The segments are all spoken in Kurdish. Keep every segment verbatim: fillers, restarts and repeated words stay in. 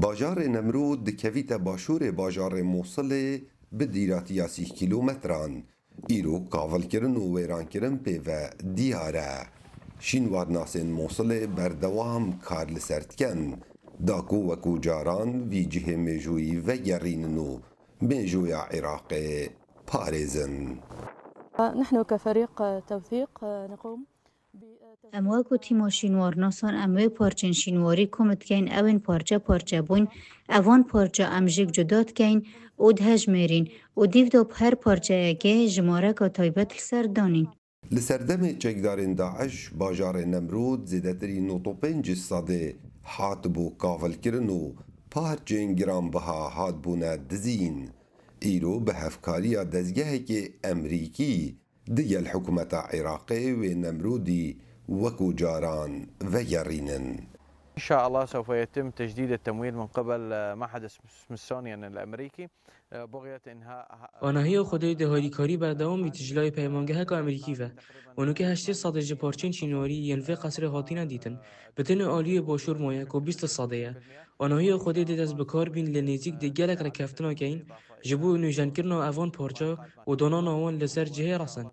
Bajarê Nemrûd dikevîte başûrê bajarê Mûsilê bi dîratiya sîh kîlometran. Îro kavilkirin û wêrankirin pê ve diyar e. Şînwarnasên Mûsilê berdewam kar li ser dikin, da ku wekû caran vî cihê mêjûyî vegerînin û mêjûya Iraqê parêzin. نحن كفريق توثيق نقوم Em wek ku tîma şînwarnasan em wê parçên şînwarî kom dikeyn ew ên parçe parçe bûyn. Evan parça em jêk cuda dikeyn û dihejmêrîn û dîv de bi her parçeyekê jimareka taybet li ser danîn. Li serdemê çekdarên DAIŞ bajarê Nemrûd zêdetirî nod û pênc sedê hatibû kavilkirin û parçên giranbiha hatbûne dizîn. Îro bi hevkariya dezgehekê Emerîkî digel hikûmeta Iraqê wê Nemrûdî wekû caran vegerînin. إن شاء الله سوف يتم تجديد التمويل من قبل معهد سميثسونيان الأمريكي بغية إنهاء Anahiya Xwedê di harîkarî berdewam bî tijlayê peymangeheka Amerîkî ve. Û nûke heştê sedê ji parçên şînwarî yên vê qesrê hatine dîtin. Bi tenê aliyê başûr maye ku bîst sedê ye. Anahiya Xwedê dê dest bi kar bîn lê nêzîk dê gelek rêkeftina keyn ji bo nûjenkirina evan parça û danana wan li ser cihê resin.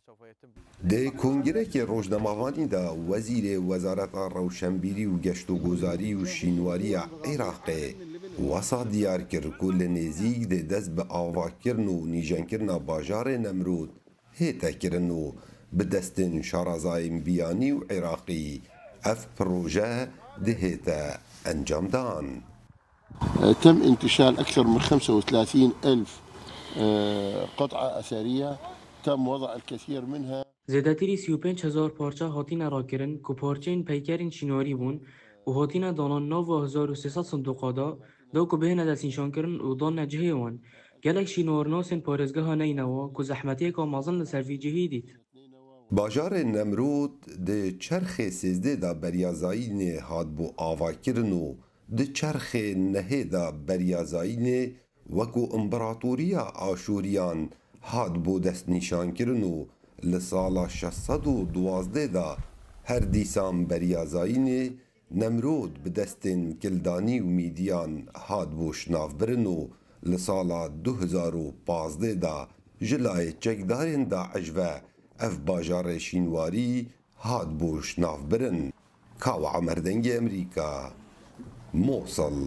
Di kongrekê rojnamevanî de wezîrê Wezareta Rewşenbîrî û Geştogozarî û Şînwariya Iraqê wesa diyar kir ku li nêzîk dê dest bi avakirin û nîjenkirina bajarê Nemrûd hête kirin û bi destên şarazayên biyanî û Iraqî ev proje dihête encamdan. تم انتشال أكثر من خمسة وثلاثين ألف قطعة أثرية تم وضع الكثير منها. Zêdetirî sî û pênc hezar parça hatine rakirin ku parçeyên peykerên şînwarî bûn û hatine danan nava hezar û sê sed sindoqa de, da ku bihêne destnîşankirin û danne cihê wan. Gelek şînwarnasên parêzgeha Neynewa ku zehmetiyeka mezin li ser vî cihî dît. Bajarê Nemrûd di çerxê sêzdê de beriya zayînê hatbû avakirin û di çerxê nehê de beriya zayînê wekû împeratoriya Aşûriyan hatbû destnîşankirin û li sala şeş sed û duwazdeh de her dîsan beriya zayînê Nemrûd bi destên Kildanî û Mîdiyan hatbû şinavbirin û li sala du hezar û pazdeh de ji layê çekdarên DAIŞ ve ev bajarê şînwarî hatbû şinavbirin. Kawa Omer Dengê Emerîka, Mosil.